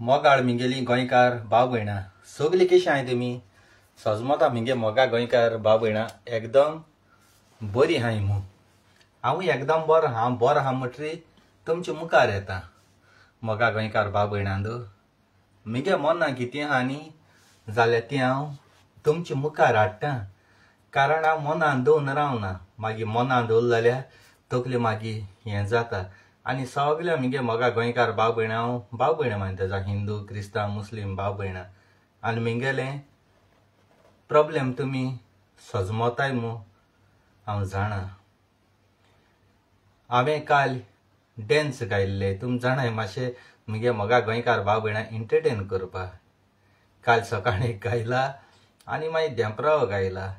मोगाळ मिगेली गोंयकार भाव भयणां सगळीं कशी आहाय तुमी सजमता मिगे मोगा गोंयकार भाव भयणां एकदम बरी आहाय मू. हांवूय एकदम बरो हांव बरो आहा म्हणटरी तुमच्या मुखार येता. मोगा गोंयकार भाव भयणांदो मिगे मना कितें आहा न्ही जाल्यार ती हांव तुमच्या मुखार हाडटा, कारण हांव मनान दवरून रावना. मागीर मनान दवरलें जाल्यार तकली मागीर हें जाता. आनी सगळ्या मिगे मोगा गोंयकार भाव भयणां हांव भाव भयणां मानता, जावं हिंदू क्रिस्तांव मुस्लीम भाव भयणां. आनी मिगेलें प्रोब्लेम तुमी सजमताय मू हांव जाणा. हांवें काल डॅन्स गायल्ले तुमी जाणाय, मातशें मुगे मोगा गोंयकार भाव भयणां एंटरटेन करपाक. काल सकाळीं गायला आनी मागीर देंपराव गायला.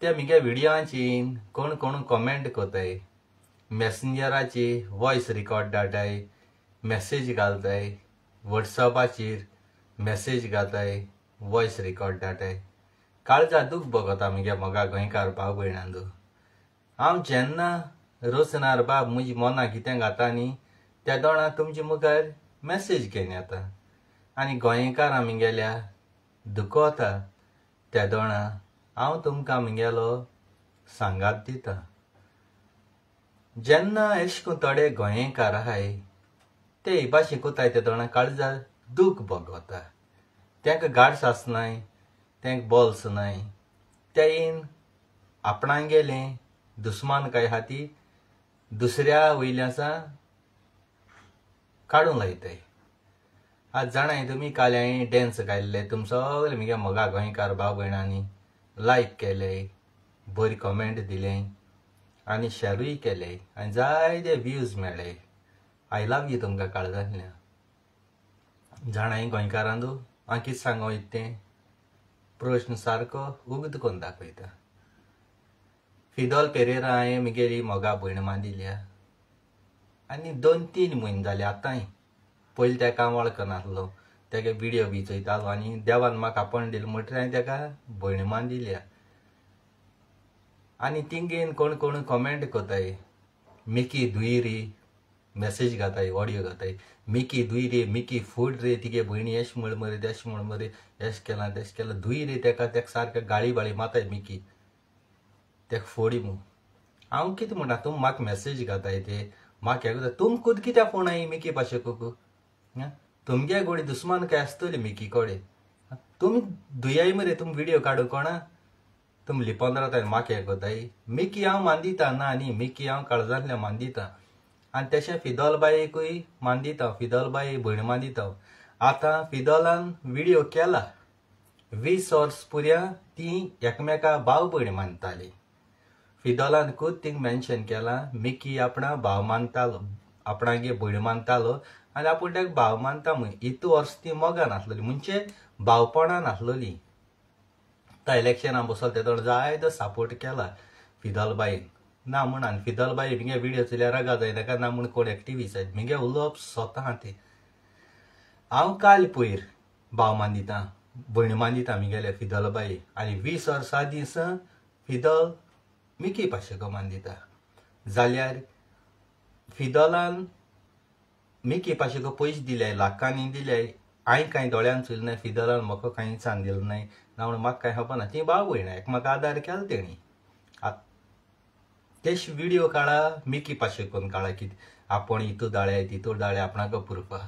त्या मुगे विडियोची कोण कोण कमेंट करताय, मॅसेंजराची वॉयस रिकॉर्ड धाडटाय, मॅसेज घालताय, वॉट्सएपाचेर मॅसेज घालताय, वॉयस रिकॉर्ड धाडटाय. काळजा दूख भोगता मुगे मोगा गोंयकार भाव भयणांदो. हांव जेन्ना रोसनार बाब म्हजी मनां कितें घाता न्ही त्या दोणा तुमचे मुखार मॅसेज घेवन येता. आनी गोंयकारां मिगेल्या दुखोता त्या दोणा हांव तुमकां मिगेलो सांगात दिता. जेन्ना अशें करून थोडे गोंयकार आहाय ते ही भाशेन कोताय ते दोणा काळजार दूख भोगता. तांकां गार्ड्स आसनाय, तांकां बॉल्स नाय, तेयीन आपणागेलें दुस्मान काय आहा ती दुसऱ्या वयल्यान काडूंक लायताय. आज जाणाय तुमी काल हांवें डॅन्स गायल्ले, तुमी सगळे मुगे मोगा गोंयकार भाव भयणांनी लायक केले, बरी कमेंट दिले आनी शॅरूय केले आनी जायते व्यूज मेळ्ळे. I love you तुमकां काळजांतल्यान. जाणाय गोंयकारांदो हांव कितें सांगो तें प्रश्न सारको उगत करून दाखयता. फिदोल पेरेरा हांवें मुगेली मोगा भयण मांदिल्या आनी 2-3 म्हयने जाले आतांय. पयलीं तेका हांव वळखनासलो, तेगे विडियो बी चोयतालो आनी देवान म्हाका आपोवन दिलें म्हणटरी हांवें तेका भयण मांदिल्या. आनी तिंगेन कोण कोण कमेंट करताय, मिकी दुई रे मॅसेज घाताय, ऑडियो घाताय, मिकी दुई रे, मिकी फूड रे, तिगे भयणी एश म्हण मरे, तेश म्हण मरे, एश केलां तेश केलां, दुई रे तेका, तेका सारकें गाळी बाळी माताय मिकी, तेका फोडी मू. हांव कितें म्हणटा, तुमी म्हाका मॅसेज घाताय ते म्हाका हें करता, तुम खुद कित्याक फोन I Mickey पाशे तुमगे गोडी दुस्मान काय आसतली मिकी कोडे, तुमी दुयाय मरे, तुमी विडियो काडू कोणा, तुमी लिपोन रावताय म्हाका हें करताय. मिकी हांव मानदिता ना न्ही, मिकी हांव काळजांतल्यान मानदिता. आनी तशें फिदोल बायकूय मानदिता, फिदोल बाई भयण मानदिता. आतां फिदोलान विडियो केला 20 वर्स पुऱ्या ती एकमेका भाव भयण मानताली. फिदोलान खूद थिंग मेन्शन केलां, मिकी आपणा भाव मानतालो, आपणागे भयण मानतालो आनी आपूण ताका भाव मानता म्हूण. इतू वर्स ती मोगान आसलेली, म्हणजे भावपणान आसलेली. आतां इलेक्शनाक बसलो तेदोण जायतो सपोर्ट केला फिदोल बाईन ना म्हूण. आनी फिदोल बाई मुगे विडियो चोयल्यार रागा जायनाका ना म्हूण कोण एक्टिविस्ट आसात मुगे उलोवप स्वता आहा तें. हांव काल पयर भाव मानदिता, भयण मानदिता मुगेले फिदोल बाई. आनी 20 वर्सां दीस फिदोल मिकी पाशेको मानदिता. जाल्यार फिदोलान मिकी पाशेको पयशे दिले, लाखांनी दिले. हांवें कांय दोळ्यान चोयलें ना, फिदोलान म्हाका कांय सांगिल्लें ना, ना म्हणून म्हाका कांय खबर ना. ती भाव भयणां एकमेका आदार केलो तेणी. तेश विडियो काडा मिकी पाशेकोन काडा कितें आपूण हितू दाळे तितू दाळे आपणाक पुरपा.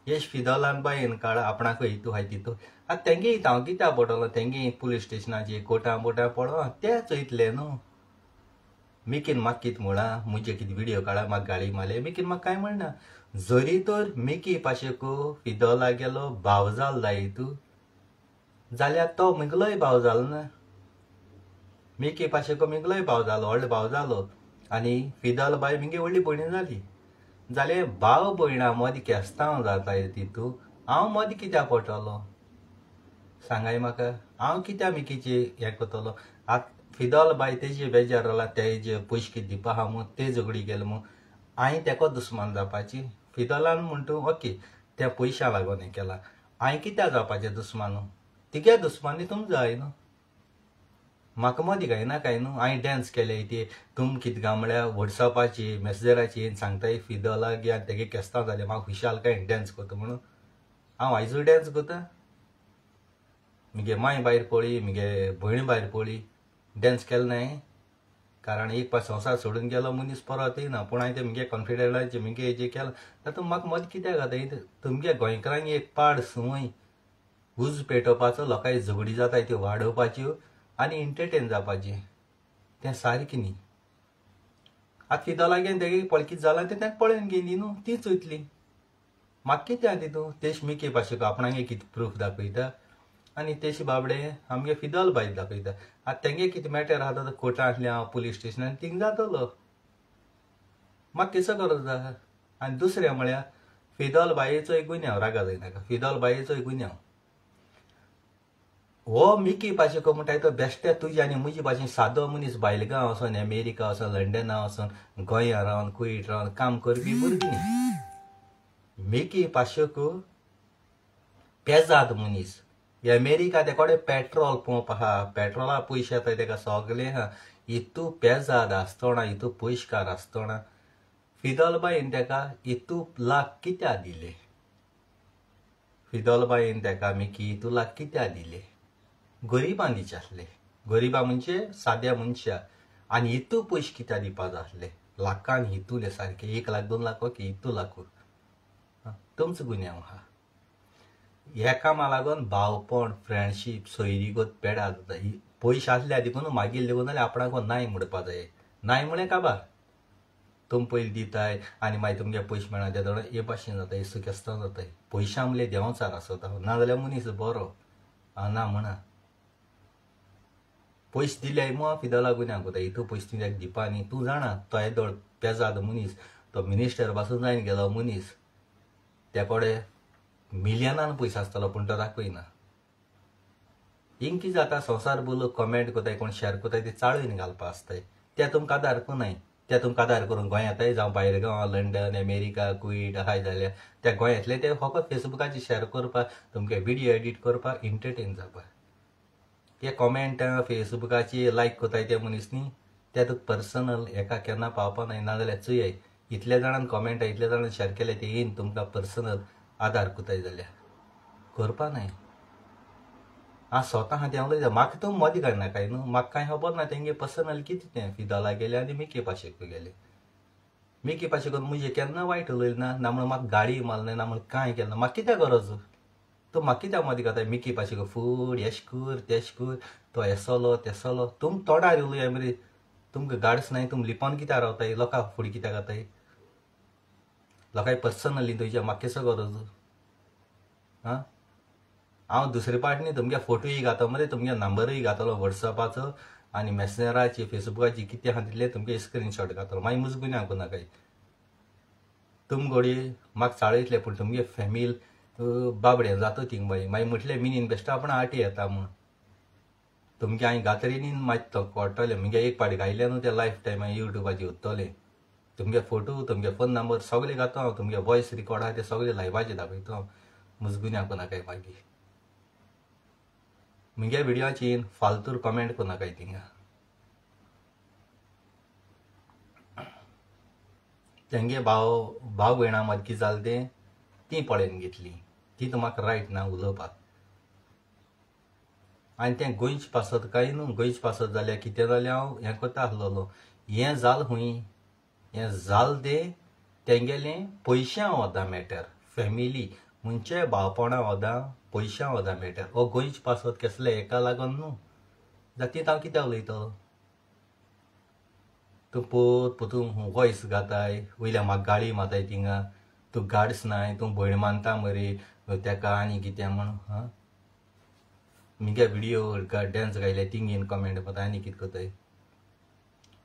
येश फिदोलान बायन काडा आपणाक हितू हाय तितू. आतां तेंगे हांव कित्याक पडटलो, तेंगे पुलीस स्टेशनाचेर कोर्टां बोटां पडो ते चोयतले न्हू. मिकीन म्हाका कितें म्हळां, मुजे कितें विडियो काडा म्हाका गाळी मारले, मिकीन म्हाका कांय म्हणना. जरी तर मिकी पाशेको फिदोला गेलो भाव जालो जाय तूं जाल्यार तो मुगलोय भाव जालो ना. मिकी पाशेको मुगलोय भाव जालो, व्हडलो भाव जालो. आनी फिदोल बाय मुगे व्हडली भयण जाली. जाल्यार भाव भयणां मदीं केस्तांव जाताय तितू हांव मदीं कित्याक पडटलो सांगाय म्हाका. हांव कित्याक मिकीचे हें करतलो. आतां फिदोल बाय तेजे बेजार जाला, तेजे पयशे कितें दिवपा आहा म्हूण ते झगडी गेले म्हूण हांवें तेका दुस्मान जावपाची. फिदोलान म्हणटा ओके त्या पयशां लागून हें केलां, हांवें कित्याक जावपाचें दुस्मान, तिगे दुस्मानी तुम जाय न्हू, म्हाका मदीं घायना काय न्हू. हांवें डॅन्स केले ते तुम कितें गा म्हळ्यार वॉट्सएपाचेर मॅसेजराचेर सांगताय फिदोलाक आनी तेगे केस्तांव जालें म्हाका खुशाल काय डॅन्स करता म्हणून. हांव आयजूय डॅन्स करता. मुगे मांय भायर पळी, मुगे भयण भायर पळी, डॅन्स केलो नाय. कारण एक पास संवसार सोडून गेलो मनीस परत येना. पूण हांवें तें मुगे कॉन्फिडंटाचें मुगे जें केलां तातूंत म्हाका मदीं कित्याक जाता. तुमगे गोंयकारांक एक पाड संवय उज पेटोवपाचो, लोकांक झगडी जाताय त्यो वाडोवपाच्यो आनी एंटरटेन जावपाचें, तें सारकें न्ही. आतां फिदोलागेर तेगे पळकीत जालां तें ताका पळोवन घेयली न्हू, ती चोयतली. म्हाका कितें आहा तितून. तेश मिकी पाशेको आपणागे कितें प्रूफ दाखयता आनी तेश बाबडे आमगे फिदोल बायल दाखयता. आतां तेंगे कितें मॅटर आहा तो कोर्टांतल्या आसलें हांव पुलीस स्टेशनान थिंग जातलो, म्हाका केसो गरज आहा. आनी दुसरें म्हळ्यार फिदोल बायेचोय गुन्यांव, रागा जायनाका, फिदोल बायेचोय गुन्यांव. हो मिकी पाशेको म्हणटा तो बेश्टे तुजी आनी म्हजी भाशेन सादो मनीस बायलगांव वचोन, अमेरिका वचोन, लंडना वचोन, गोंया रावन, कुवेट रावन काम करपी भुरगीं न्ही. मिकी पाशेको पेजाद मनीस. अमेरिका ते कडेन पेट्रोल पंप आहा, पेट्रोला पयशे येता तेका सगळें आहा. इतू पेजाद आसतना, इतू पयशकार आसतना फिदोल बायन तेका इतू लाख कित्याक दिले? फिदोल बायन तेका मिकी इतू लाख कित्याक दिले? गरिबां दिचे आसले, गरिबां म्हणजे साद्या मनशा. आनी इतू पयशे कित्याक दिवपा जाय आसले? लाखान हितूले सारके, 1 लाख 2 लाख ओके, इतू लाख तुमचो गुन्यांव आहा. ह्या कामा लागून भावपण, फ्रेंडशीप, सोयरीगत पेडा जाता. पयशे आसल्या देखून मागीर देखून जाल्यार आपणाक नाय म्हणपा जाय. नाय म्हळें काबार तुम पयलीं दिताय आनी मागीर तुमगे पयशे मेळना ते दोळे हे भाशेन जाता, हे सुकेस्तां जाता. पयशां म्हणल्यार देंवचार आसता, नाजाल्यार मनीस बरो ना म्हणा. पयशे दिल्याय मग फिदोला गुन्यांव करता. इतू पयशे तुज्याक दिवपा न्ही, तूं जाणा तो येदोळ पेजाद मनीस, तो मिनिस्टर पासून जायन गेलो मनीस, त्या कडेन मिलियनान पयशे आसतलो पूण तो दाखयना. हिंग कितें जाता, संवसार बोलो कमेंट करताय, कोण शेअर करताय, ते चाळून घालपा आसताय. ते तुमकां आदार करनाय, ते तुमकां आदार करून गोंयांतय जावं भायर गांव, लंडन, अमेरिका, कुवेट आहाय जाल्यार त्या गोंयांतले ते फकत फेसबुकाचेर शेअर करपाक, तुमगे विडियो एडिट करपाक, एंटरटेन जावपाक. ते कमेंट फेसबुकाचेर लायक करताय ते मनीस न्ही, ते तुका पर्सनल एका केन्ना पावपा नाय. नाजाल्यार चोयाय इतल्या जाणान कमेंट, इतल्या जाणान शेअर केले, ते येवन तुमकां पर्सनल आदार करताय जाल्यार करपा नाय. हांव स्वता आहा तें उलयता, म्हाका तूं मदीं काडनाकाय न्हू, म्हाका कांय खबर ना तेंगे पर्सनल कितें तें. फिदोला गेले आनी मिकी पाशेको गेले. मिकी पाशेकोन म्हजें केन्ना वायट उलयलें ना, ना म्हणून म्हाका गाडी मारलें ना, म्हणून कांय केलें ना. म्हाका कित्याक गरज? तूं म्हाका कित्याक मदीं घाताय? मिकी पाशेको फूड एश कर तेश कर, तो हेसलो तेसलो, तुम तोंडार उलया मरे, तुमकां गाड्स नाय, तुम लिपोन कित्याक रावताय, लोकां फुडें कित्याक घाताय, लोकांक पर्सनली तुज्या म्हाका केसो गरज? आं, हांव दुसरे पाट न्ही तुमगे फोटोय घातो मरे, तुमगे नंबरूय घातलो वॉट्सएपाचो आनी मॅसेंजराची, फेसबुकाची कितें आहा तितलें तुमगे स्क्रिनशॉट घातलो. मागीर म्हजो गुन्यांव करनाकाय. तुम घडये म्हाका चाळयतले पूण तुमगे फॅमिली बाबडे जाता थिंग बाई. मागीर म्हटलें मिनीन बेश्टो आपण आटी येता म्हूण तुमगे हांवें गातरीनी मागीर तो कळटलें. मुगे एक पाट गायलें न्हू तें लायफ टायम हांवें युट्यूबाचेर उरतलें. तुमगे फोटो, तुमगे फोन नंबर सगळे घातो हांव, तुमगे वॉयस रिकॉर्ड आहा ते सगळे लायव्हाचेर दाखयतो हांव. म्हजो गुन्यांव करनाकाय. मागीर मुगे विडियोची फालतूर कमेंट करनाकाय थिंगा. तेंगे भाव भाव भयणां मदीं कितें जालें तें तीं पळोवन घेतलीं, ती तर म्हाका रायट ना उलोवपाक. आनी तें गोंयचे पासत काय न्हू, गोंयचे पासत जाल्यार कितें जाल्यार हांव हें करता आसलेलो. हें जालें खंय, हें जालें तें तेंगेलें पयशां वता मॅटर, फॅमिली म्हणजे भावपणां वता, पयशां वता मॅटर. हो गोंयचे पासत केसले हेका लागून न्हू जाती हांव कित्याक उलयतलो? तूं पोत पोतून वॉयस घाताय, वयल्या म्हाका गाळी मारताय थिंगा, तूं गाड्स नाय, तूं भयण मानता मरे तेका आनी कितें म्हण. हां, मुगे विडियो डॅन्स गायले थिंग कमेंट करता आनी कितें करताय.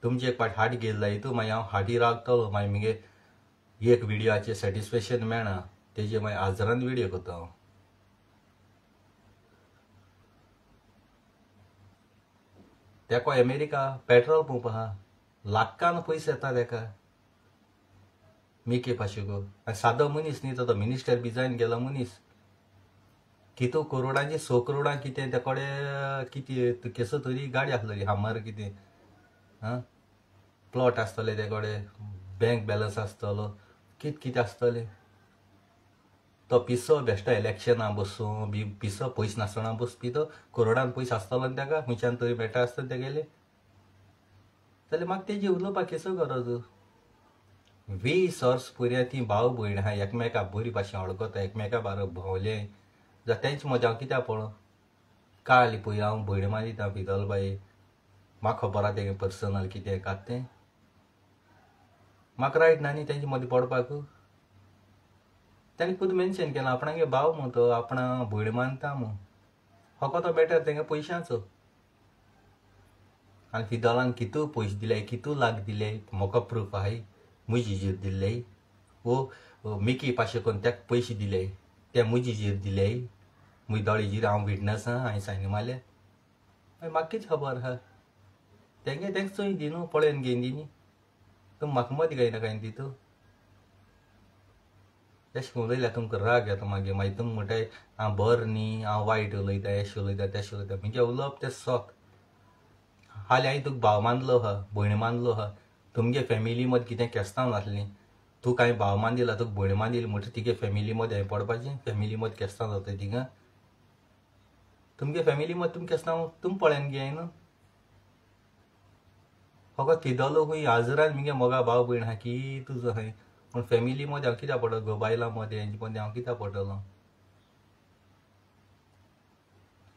तुमचे एक पाट हाट गेल जाय तूं, मागीर हांव हाटी रावतलो, मागीर मुगे एक विडियोचें सॅटिस्फेक्शन मेळना, तेजे मागीर हजारान विडियो करता हांव. तेका अमेरिका पेट्रोल पंप आहा, लाखान पयशे येता तेका मिकी पाशेको. आनी सादो मनीस न्ही तो, मिनिस्टर बी जायन गेलो मनीस. कितू करोडांची, 6 करोडां कितें ते कडेन कितें केसो तरी गाडी आसलेली, हामर कितें, आं प्लॉट आसतले ते कडेन, बँक बॅलन्स आसतलो, कितें कितें आसतलें. तो पिसो बेश्टो इलेक्शना बसूं बी पिसो पयस नासतना बसपी तो करोडान पयस आसतलो न्ही ताका खंयच्यान तरी मेळटा आसतलो तेगेले जाल्यार म्हाका तेजी उलोवपाक केसो गरज. 20 वर्स पुऱ्या ती भाव भयण आहा एकमेका बरी भाशेन वळखता एकमेका बारा भोंवले जाल्यार तेंचे मदीं हांव कित्याक पळो. काल पळय हांव भयण मारिता फिदल बाई म्हाका खबर आहा तेगें पर्सनल कितें कात तें म्हाका रायट ना न्ही तेंचे मदीं पडपाक. ताणें खुद मेन्शन केलां आपणागे भाव मू तो आपणा भयण मानता मू फकत तो बेटर तेंगे पयशांचो. आनी फिदलान कितू पयशे दिले कितू लाख दिले म्हाका प्रूफ आहाय मुजीजेर दिल्ले वो मिकी पाशे करून ताका पयशे दिले ते मुजीजेर दिले मुज दोळेजीर हांव विटनस आहा हांवें सायन मारल्या मागीर म्हाका कितें खबर आहा तेंगे तेंका चोय दी न्हू पळोवन घेवन दी न्ही तूं म्हाका मदीं गायना काय दी तूं एशें उलयल्यार तुमकां राग येता मागीर मागीर तुमी म्हणटाय हांव बरें न्ही हांव वायट उलयता एशें उलयता तेशें उलयता. म्हणजे उलोवप तें सत. हालीं हांवें तुका भाव मानलो आहा भयण मानलो आहा तुमगे फॅमिली मदीं कितें केस्तांव नासलीं तूं कांय भाव मानदिला तुका भयण मानदिली म्हणटकीर तिगे फॅमिली मदीं हांवें पडपाचें फॅमिली मदीं केस्तांव जाता थिंगा तुमगे फॅमिली मदीं तुमी केस्तांव तुमी पळयन घेय न्हू. फकत फिदलो खंय आजरान मुगे मोगा भाव भयण आहा की तुजो खंय पूण फॅमिली मदीं हांव कित्याक पडलो गो बायलां मदीं हेंचे मदीं हांव कित्याक पडटलो.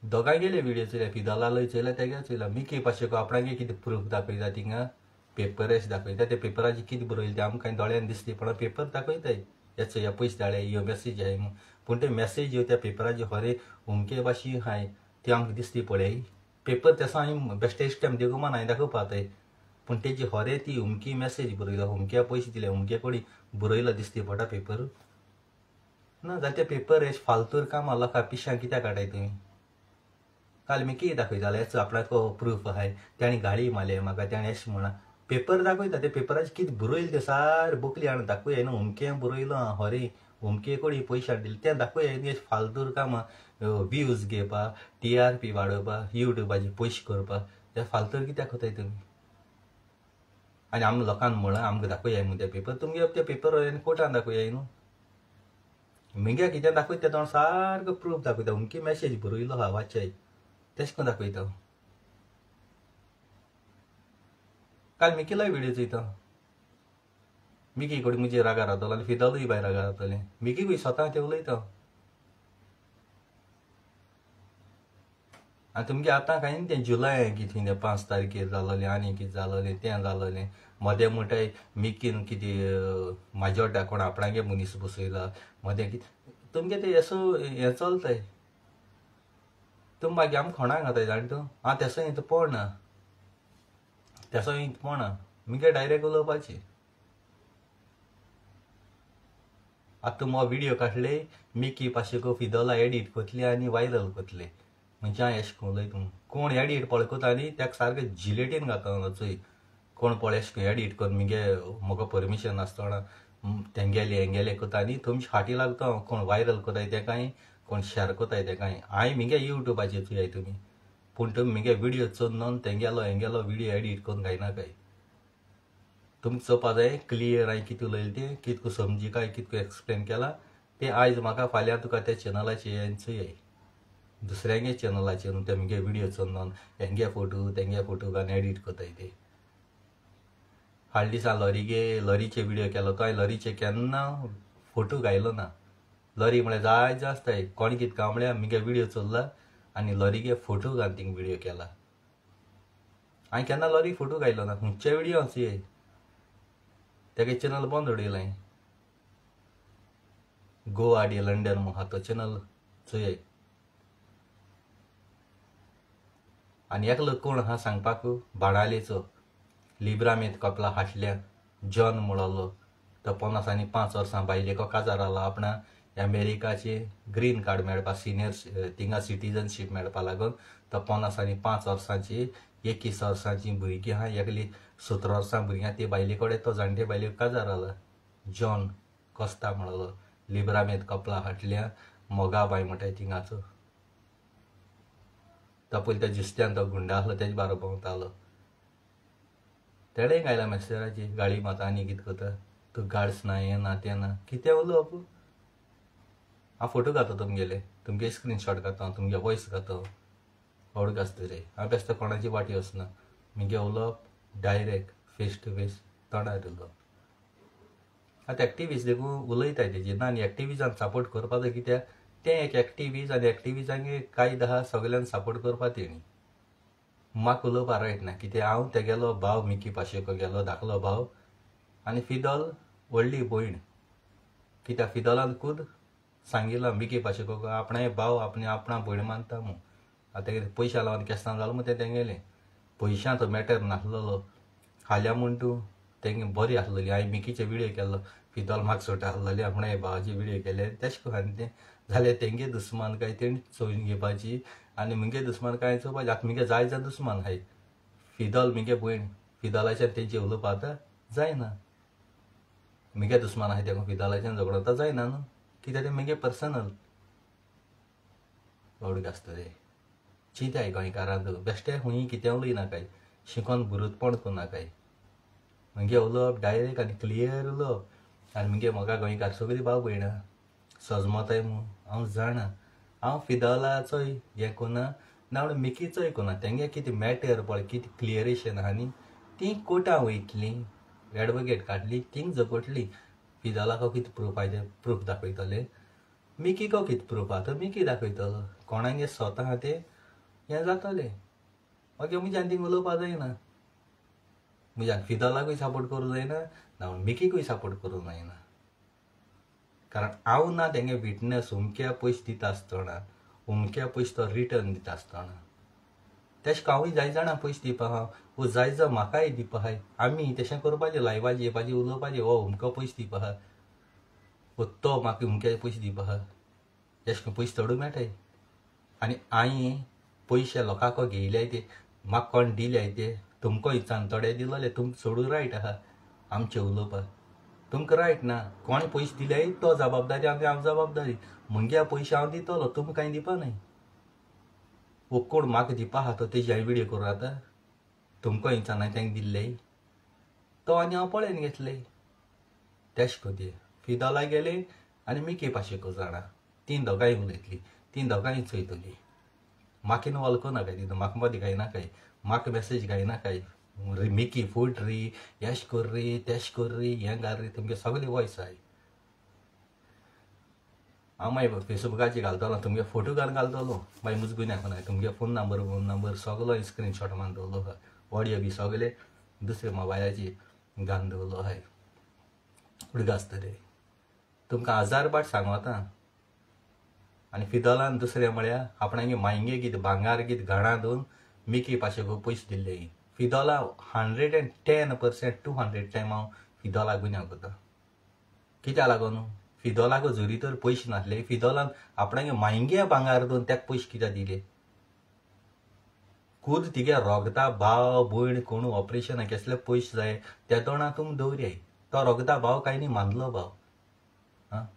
दोगांय गेले विडियो चोयल्या फिदलालोय चोयल्या तेगे चोयला मिकी पाशेको आपणागे कितें प्रूफ दाखयता थिंगा पेपर अशें दाखयता त्या पेपराचेर कितें बरयलें तें आमकां कांय दोळ्यान दिसली पण पेपर दाखयताय हेचो ह्या पयशे धाडले ह्यो मॅसेज आहाय म्हूण पूण ते मॅसेज ह्यो त्या पेपराचे खरें उमके भाशेन आहाय त्यो आमकां दिसली पळय पेपर तेसो हांवें बेश्टे स्टॅम्प देखून हांवें दाखोवपा जाय पूण तेजी खरें ती उमकी मॅसेज बरयला उमक्या पयशे दिले उमके कडेन बरयला दिसती पडटा पेपर ना जाल्यार ते पेपर अशें फालतूर कामां लोकां पिश्यां कित्याक काडाय तुमी. काल मी कितें दाखयताले हेचो आपणाक प्रूफ आहाय ताणें गाळी मारले म्हाका ताणें अशें म्हणलां पेपर दाखयता ते पेपराचेर कितें बरयलें तें सारकें बोकली हाडून दाखोवया न्हू उमकें बरयलां खरें उमके कडेन पयशे हाडून दिले तें दाखोवया न्ही. फालतूर कामां व्यूज घेवपा TRP वाडोवपा युट्यूबाचेर पयशे करपा ते फालतूर कित्याक कोताय तुमी. आनी आमी लोकांक म्हळां आमकां दाखोवया म्हूण ते पेपर तुमगे ते पेपर कोर्टान दाखोवया न्हू. मुगे कितें दाखयता तें सारको प्रूफ दाखयता उमकी मॅसेज बरयलो आहा वाचय तेशें करून दाखयता. काल मिकीलोय विडियो चोयता मिकी कडेन म्हजे रागार जातलो आनी फिदलूय बाय रागार जातलें मिकीकूय स्वता तें उलयता. आनी तुमगे आतां कांय न्ही तें जुलय कितें तें 5 तारखेर जालोलें आनी कितें जालोलें तें जालोलें मदें म्हणटाय मिकीन कितें म्हाज्या कोण आपणागे मनीस बसयला मदें कितें तुमगे तें येसो हें चलताय तुमी मागीर आमकां खोणाक घाताय जाण तूं हांव तेसो हिंत पडना तेसो हिंत पडना मुगे डायरेक्ट उलोवपाची. आतां तुमी हो विडियो काडले मिकी पाशेको फिदला एडीट करतली आनी वायरल करतले म्हणजे हांव एशें करून उलयता कोण एडीट पळयता न्ही ताका सारकें जिलेटीन घातलो चोय कोण पळय एशें करून एडीट करून मुगे म्हाका परमिशन नासतना तेंगेले हेंगेले करता न्ही तुमचे फाटी लागता कोण वायरल करताय तेकाय कोण शेर करताय तेकाय. हांवें मुगे युट्यूबाचेर चोयाय तुमी पूण तुमी मुगे विडियो चोरून तेंगेलो हेंगेलो विडियो एडीट करून घायनाकाय. तुमकां चोवपा जाय क्लियर हांवें कितें उलयलें तें कितको समजिकाय कितको एक्सप्लेन केलां तें आयज म्हाका फाल्यां तुका त्या चॅनलाचेर चोयाय दुसऱ्यांगे चॅनलाचेर ते मुगे विडियो चोरून हेंगे फोटो तेंगे फोटो घालून एडीट करताय ते. हाडले दिसा लॉरीगे लॉरीचे विडियो केलो तो हांवें लॉरीचे केन्ना फोटो घायलो ना. लॉरी म्हळ्यार जाय जास्त कोण कितें काम म्हळ्यार मुगे विडियो चल्ला आनी लॉरीगे फोटो घालून थिंग विडियो केला. हांवें केन्ना लॉरी फोटो घायलो ना खंयचे विडियो चोय तेगे चॅनल बंद उडयलें हांवें गोवा डी लंडन म्हूण आहा तो चॅनल चोय. आनी एकलो कोण आहा सांगपाक बाणालेचो लिब्रामेत कपला हाटल्या जॉन म्हणलो तो 50 आनी 5 वर्सां बायलेको काजार जाला आपणा अमेरिकाचे ग्रीन कार्ड मेळपा सिनियर थिंगा सिटीजनशीप मेळपा लागून तो 50 आनी 5 वर्सांची 21 वर्सांची भुरगीं आहा एकली 17 वर्सां भुरगीं आहा ती बायले कडेन तो जाणटे बायलेक काजार जाला जॉन कोस्ता म्हणलो लिब्रामेत कपला हाटल्या मोगा बाय म्हणटाय थिंगाचो. तो पयलीं त्या जुस्त्यान तो गुंडा आसलो तेजे बारा भोंवतालो तेणें घायला मॅसेजाची गाळी मारता आनी कितें करता तूं गार्ड्स ना हें ना तें ना कितें उलोवप. हांव फोटो घातो तुमगेले, तुमगे स्क्रीनशॉट घातो, तुमगे वॉयस घातो. आवड आसता रे. हांव बेश्तो कोणाची वाटी वचना. मुगे उलोवप डायरेक्ट फेस टू फेस तोंडार उलोवप. आतां एक्टिविस्ट देखून उलयताय तेजेर ना. आनी एक्टिविजान सपोर्ट करपाचो कित्याक तें एक एक्टिविस्ट आनी एक्टिविजांक कायदो आहा सगल्यांक सपोर्ट करपा तेणी. म्हाका उलोवपा रायट ना कित्याक हांव तेगेलो भाव मिकी पाशेको गेलो धाकलो भाव आनी फिदोल व्हडली भयण. कित्याक फिदोलान खूद सांगिलां मिकी पाशेको आपणाय भाव आपणे आपणा भयण मानता म्हूण. आतां कितें पयशा लावन केस्तांव जालो म्हूण तें तेंगेलें पयशांचो मॅटर नासलेलो. हाल्या म्हूण तूं तेंगे बरी आसलेली. हांवें मिकीचे विडियो केल्लो, फिदोल म्हाका सोडटा आसलेली, आपणाय भावाचे विडियो केले. तेश करून आनी तें जाल्यार तेंगे दुस्मान काय तेणी चोवन घेवपाची आनी मुगे दुस्मान काय चोवपाची. आतां मुगे जाय जाण दुस्मान आहाय. फिदोल मुगे भयण, फिदोलाच्यान तेंचे उलोवपा आतां जायना. मुगे दुस्मान आहाय तेका फिदोलाच्यान झगडो आतां जायना न्हू, कित्याक तें मुगे पर्सनल. आवड आसता रे. चिंताय गोंयकारांक बेश्टे खूंय कितें उलयनाकाय, शिकोन बुरुतपण करनाकाय. मुगे उलोवप डायरेक्ट आनी क्लियर उलोवप. आनी मुगे म्हाका गोंयकार सगळीं भाव भयणां सजमताय म्हूण हांव जाणा. हांव फिदोलाचोय हें कोना ना मिकीचोय कोना. तेंगे कितें मॅटर पळय कितें क्लियरेशन आहा न्ही, तीं कोर्टां वयतलीं, एडवोकेट काडली, तींग झगडटलीं. फिदोलाक कितें प्रूफ आहा तें प्रूफ दाखयतले, मिकीको कितें प्रूफ आहा तो मिकी दाखयतलो. कोणागे स्वता आहा तें हें जातलें. मागीर म्हज्यान थिंग उलोवपा जायना. म्हज्यान फिदोलाकूय सपोर्ट करूं जायना ना मिकीकूय सपोर्ट करूं जायना. कारण हांव ना तेंगे विटनस. उमक्या पयशे दिता आसतना, उमक्या पयशे तो रिटर्न दिता आसतना, तेश हांवूय जाय जाणा पयशे दिवपा आहा वो जाय जाण म्हाकाय दिवपा आहाय. आमी तशें करपाचें, लायवाचें येवपाचें उलोवपाचें, हो उमको पयशे दिवपा आहा वो तो म्हाका उमके पयशे दिवपा आहा. तेश करून पयशे चडूय मेळटाय. आनी हांवें पयशे लोकांक घेयल्याय ते म्हाका कोण दिल्याय ते तुमकां इचान थोडे दिलोले, तुमकां चडूय रायट आहा आमचें उलोवपाक. तुमकां रायट ना. कोणें पयशे दिल्याय तो जबाबदारी आमची, हांव जबाबदारी. मुगे पयशे हांव दितलो, तुमकां कांय दिवपा न्हय. वो कोण म्हाका दिवपा आहा तो तेजी हांवें विडियो करूं आतां तुमकां इचान हांवें तांकां दिल्ले तो आनी हांव पळयन घेतले. तेश करून फिदोला गेले आनी मिकी पाशेको जाणा तीं दोगांय उलयतलीं, तीं दोगांय चोयतलीं. म्हाका इनवॉल्व करनाकाय तितून, म्हाका मदीं घायनाकाय, म्हाका मॅसेज घायनाकाय मिकी फूट री, येश कर रे, तेश कर रे, हें घाल रे, तुमगे सगळे वॉयस आहाय. हांव मागीर फेसबुकाचेर घालतलो, तुमगे फोटो घालून घालतलो. मागीर मुज गुन्यांव कोनाय, तुमगे फोन नंबर फोन नंबर सगलो स्क्रीनशॉट मारून दवरलो आहा, ऑडियो बी सगळे दुसरे मोबायलाचेर घालून दवरलो आहाय. उडगा आसता रे. तुमकां हजार बाट सांगता. आनी फिदोलान दुसरें म्हळ्यार आपणागे मायंगे कितें भांगार कितें घाणा दवरून मिकी पाशेको पयशे दिल्ले. फिदोला 110% 200 टायम हांव फिदोलाक गुन्यांव करता. कित्याक लागून फिदोलाक जरी तर पयशे नासले, फिदोलान आपणागे मायंगे भांगार दवरून तेका पयशे कित्याक दिले? खूद तिगे रोगता भाव भयण कोण ऑपरेशनाक केसले पयशे जाय त्या दोणा तुमी दवरयाय. तो रोगता भाव कांय न्ही मानलो भाव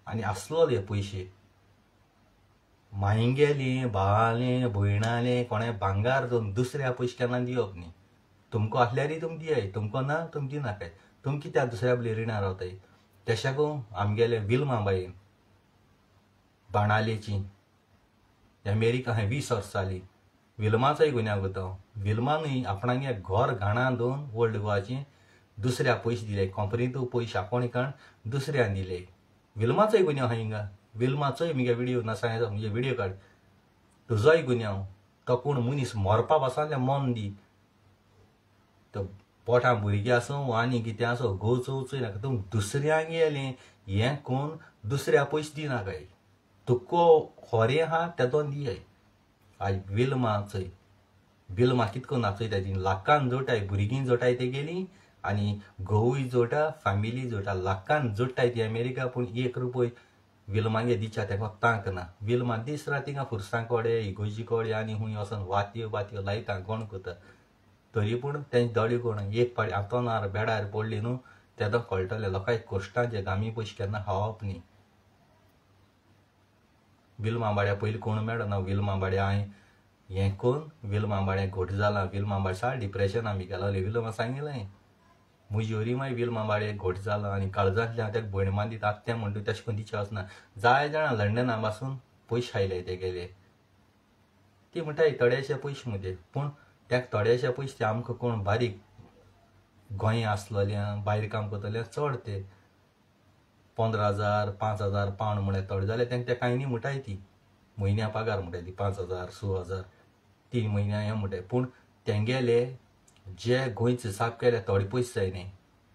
आनी आसलोले पयशे मायंगेले भावाले भयणाले कोणें भांगार दवरून दुसऱ्या पयशे केन्ना दिवप न्ही. तुमकां आसल्यारय तुमी दियाय, तुमकां ना तुमी दिनाकाय. तुमी कित्याक दुसऱ्या बली रिणां रावताय? तेशाकू आमगेले विल्मा बायेन बाणालेची अमेरिका हांवें 20 वर्सां जालीं. विल्माचोय गुन्यांव करता. विल्मानूय आपणागे घर घाणा दवरून ओल्ड गोवाची दुसऱ्या पयशे दिले, कंपनींतू पयशे आपोवणे काडून दुसऱ्यान दिले. विल्माचोय गुन्यांव आहा हिंगा. विल्माचोय मुगे विडियो ना सांगता, मुगे विडियो काड, तुजोय गुन्यांव. तो कोण मनीस मरपा पासून मन दी, तो पोटां भुरगीं आसूं आनी कितें आसूं घोव चोवचोय नाका. तूं दुसऱ्यांक गेलें हें कोण दुसऱ्या पयशे दिनाकाय. तुका खरें आहा तेदोन दियाय. आयज विल्मा चोय, विल्मा कितको नाचयता ती, लाखान जोडटाय, भुरगीं जोडटाय तेगेलीं आनी घोवूय जोडटा, फॅमिली जोडटा, लाखान जोडटाय ती अमेरिका. पूण 1 रुपय विल्मागे दिच्या तेका तांक ना. विल्मा दीस रात थिंगा फुरसां कोडे, इगोजी कोडे आनी खूंय वचोन वातयो बातयो लायता, कोण करता. तरी पूण तेंचे दोळे कोण एक पाडी आंतोनार बेडार पडली न्हू तेदो कळटलें लोकांक कोश्टांचे गामी पयशे केन्ना खावप न्ही. विल्मा बाड्या पयलीं कोण मेळना. विल्मा बाड्या हांवें हें कोण विल्मा बाड्या घोट जाला, विल्मा बाड्या साळ डिप्रेशन आमी गेलो. विल्मा सांगिल्लें मुजोरी मागीर विल्मा बाळे घोट जाला आनी काळजांतल्यान हांव तेका भयण मान दिता आत्या म्हणटा तेशें करून दिचें वचना. जाय जाणां लंडना पासून पयशे आयले तेगेले, ती म्हणटाय थोडेशे पयशे मदीं, पूण तेका थोडेशे पयशे ते आमकां कोण बारीक गोंय आसलोल्या भायर काम करतल्या चड ते 15,000 5,000 पावंड म्हळ्यार थोडे जाल्यार तेंका ते कांय न्ही म्हणटाय, ती म्हयन्या पगार म्हणटाय ती 5,000 6,000 3 म्हयन्या हें म्हणटाय. पूण तेंगेले जे गोंयचे साफ केले थोडे पयशे जाय न्ही.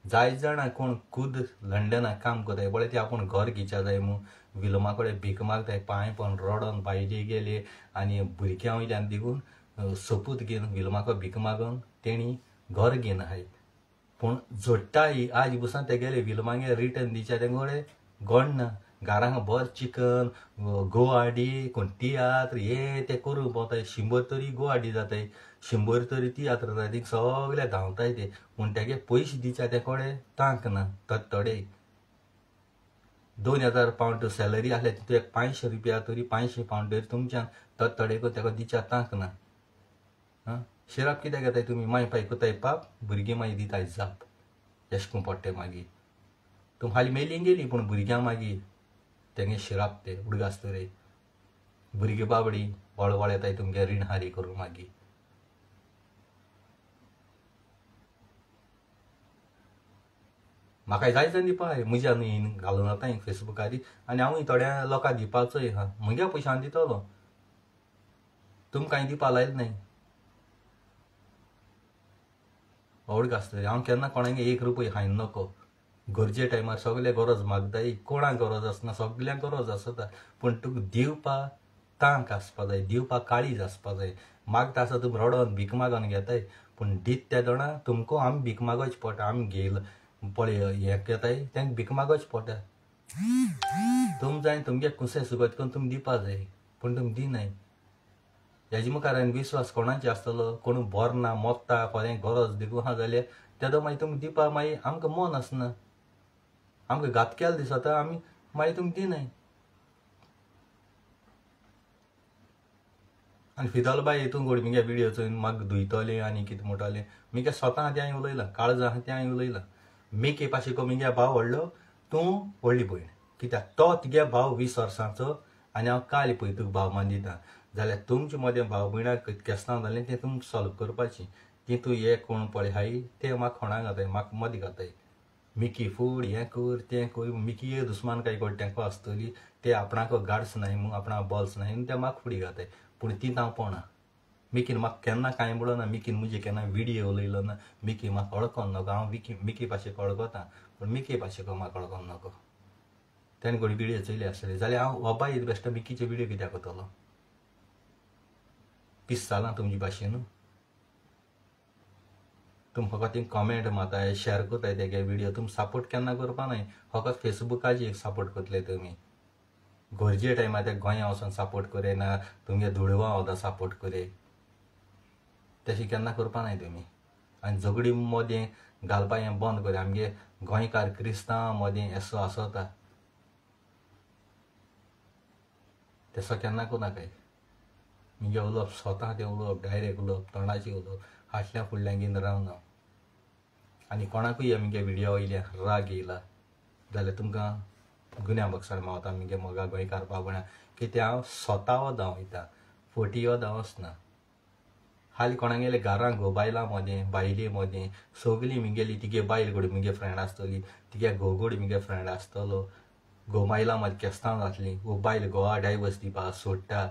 जाय जाणां कोण खुद लंडनाक काम करताय पळय ती आपूण घर घेवच्या जाय म्हूण विल्मा कडेन भीक मागताय, पांय पडून रडोन बायले गेले आनी भुरग्यां वयल्यान देखून सोपूत घेवन विल्माक भीक मागून तेणी घर घेवन आहाय. पूण जोडटाय आज बसून तेगेले विल्मागे रिटर्न दिवच्या तेंगडे गोड ना. घरांक बर चिकन गोवाडी कोण तियात्र हे ते करूंक पावताय, 100 तरी गोवाडी जाताय, 100 तरी तियात्र जाताय, थिंग सगळे धांवताय ते. पूण तेगे पयशे दिवच्या ते कडेन तांक ना. थोडे 2,000 पावंड सॅलरी आसल्यार तितूंत एक 500 रुपया तरी 500 पावंड तरी तुमच्यान थोडे करून तेका दिवच्या तांक ना. आं शिराप कित्याक घेताय तुमी? माय पाय कोताय पाप, भुरगीं मागीर दिताय जाप, एशें करून पडटाय मागीर. तुम हालीं मेली गेली पूण भुरग्यां मागीर तेंगे शिराप ते उडगास तरी भुरगीं बाबडी वळवळ येताय तुमगे रीण हारी करूं मागीर. म्हाका जाय जाण दिवपा म्हज्या न्हय घालून वताय फेसबुकार आनी हांवूय थोड्या लोकांक दिवपाचोय आहा, म्हज्या पयशान दितलो, तुमकां दिवपा लायलें न्हय. उडगास तरी हांव केन्ना कोणाक 1 रुपया खायन नको. गरजे टायमार सगळे गरज मागताय, कोणाक गरज आसना, सगल्यांक गरज आसता, पूण तुका दिवपा तांक आसपा जाय, दिवपा काळीज आसपा जाय. मागता आसा तुमी रडोन भीक मागोन घेताय, पूण दीत त्या जाणा तुमकां आमी भीक मागोवचें पडटा. आमी घेयल पळय हें घेताय तेंका भीक मागोवचें पडटा. तुम जाय तुमगे कुसें सुगत करून तुमी दिवपा जाय, पूण तुमी दिनाय. हेजे मुखार आनी विस्वास कोणाचेर आसतलो? कोण बरो ना मोत्ता कोणें गरज देखून आहा जाल्यार तेदो मागीर तुमी दिवपा मागीर आमकां मन आसना, आमकां घात केलो दिसता, आमी मागीर तुमी दिनाय. आनी फिदोल बाय हितून गोड मुगे विडियो चोयन म्हाका धुयतलें आनी कितें म्हणटलें, मुगे स्वता आहा तें हांवें उलयलां, काळजां आहा तें हांवें उलयलां. मेके पाशेको मुगे भाव व्हडलो, तूं व्हडली भयण, कित्याक तो तुगे भाव 20 वर्सांचो आनी हांव काल पळय तुका भाव मान दिता. जाल्यार तुमचे मदें भाव भयणाक केस्तांव जालें तें तुमकां सॉल्व करपाचें. ती तूं हे कोण पळय हाय तें म्हाका खोणाक घाताय, म्हाका मदीं घाताय, मिकी फूड हें कर तें कर, मिकी दुस्मान काय कोण तेंको आसतली, ते आपणाक गार्ड्स नाय म्हूण आपणाक बॉल्स नाय म्हूण ते म्हाका फुडी घाताय. पूण ती हांव पळोवना. मिकीन म्हाका केन्ना कांय म्हणलो ना, मिकीन म्हजे केन्ना विडियो उलयलो ना, मिकी म्हाका वळखोन नको. हांव मिकी भाशेक वळखता, पूण मिकी भाशेक म्हाका वळखोन नको. तेणें घोडी विडियो चोयली आसतली जाल्यार हांव बाबा बेश्टो मिकीचे विडियो कित्याक करतलो? पीस जालां तुमचे भाशेन. तुम फकत कमेंट मारताय, शेअर करताय तेगे विडियो, तुम सपोर्ट केन्ना करपा नाय, फकत फेसबुकाचेर सपोर्ट करतले तुमी. गरजे टायमार ते गोंया वचोन सपोर्ट करे ना तुमगे धुळवा वता सपोर्ट करे, तशें केन्ना करपा नाय तुमी. आनी झगडी मदें घालपा हें बंद करे. आमगे गोंयकार क्रिस्तांव मदें असो आसता तसो केन्ना करनाकाय. मुगे उलोवप स्वता तें उलोवप, डायरेक्ट उलोवप, तोंडाचें उलोवप, फाटल्या फुडल्यान घेवन रावना. आनी कोणाकूय मुगे विडियो वयल्या राग येयला जाल्यार तुमकां गुन्या बक्षार मावता मुगे मोगा गोंयकार बाबण्या, कित्याक हांव स्वता वदां वयता, फोटी वदां वचना. हालीं कोणागेले घरां घोव बायलां मदें बायले मदें सगलीं मुगेली तिगे बायल गोडी मुगे फ्रेंड आसतली, तिगे घोव गोडी मुगे फ्रेंड आसतलो, घोव बायलां मदें केस्तांव जातलीं, वो बायल घोवा डायवर्स दिवपा सोडटा,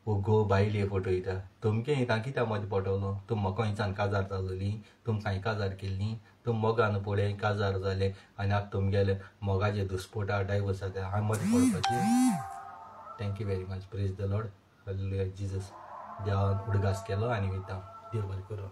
वो घोव बायले फटयता. तुमगे हितां कित्याक मदें पडटलो? तुम म्हाका हिंचान काजार जालोली, तुमकां काजार केल्ली, तुम मोगान पळय काजार जालें आनी आतां तुमगेले मोगाचे दुस्पोटा डायवर्स जाता, हांवें मदें पडपाचें? Thank you very much. Praise the Lord. Hallelujah Jesus. देवान उडगास केलो आनी वयता. देव बरें करूं.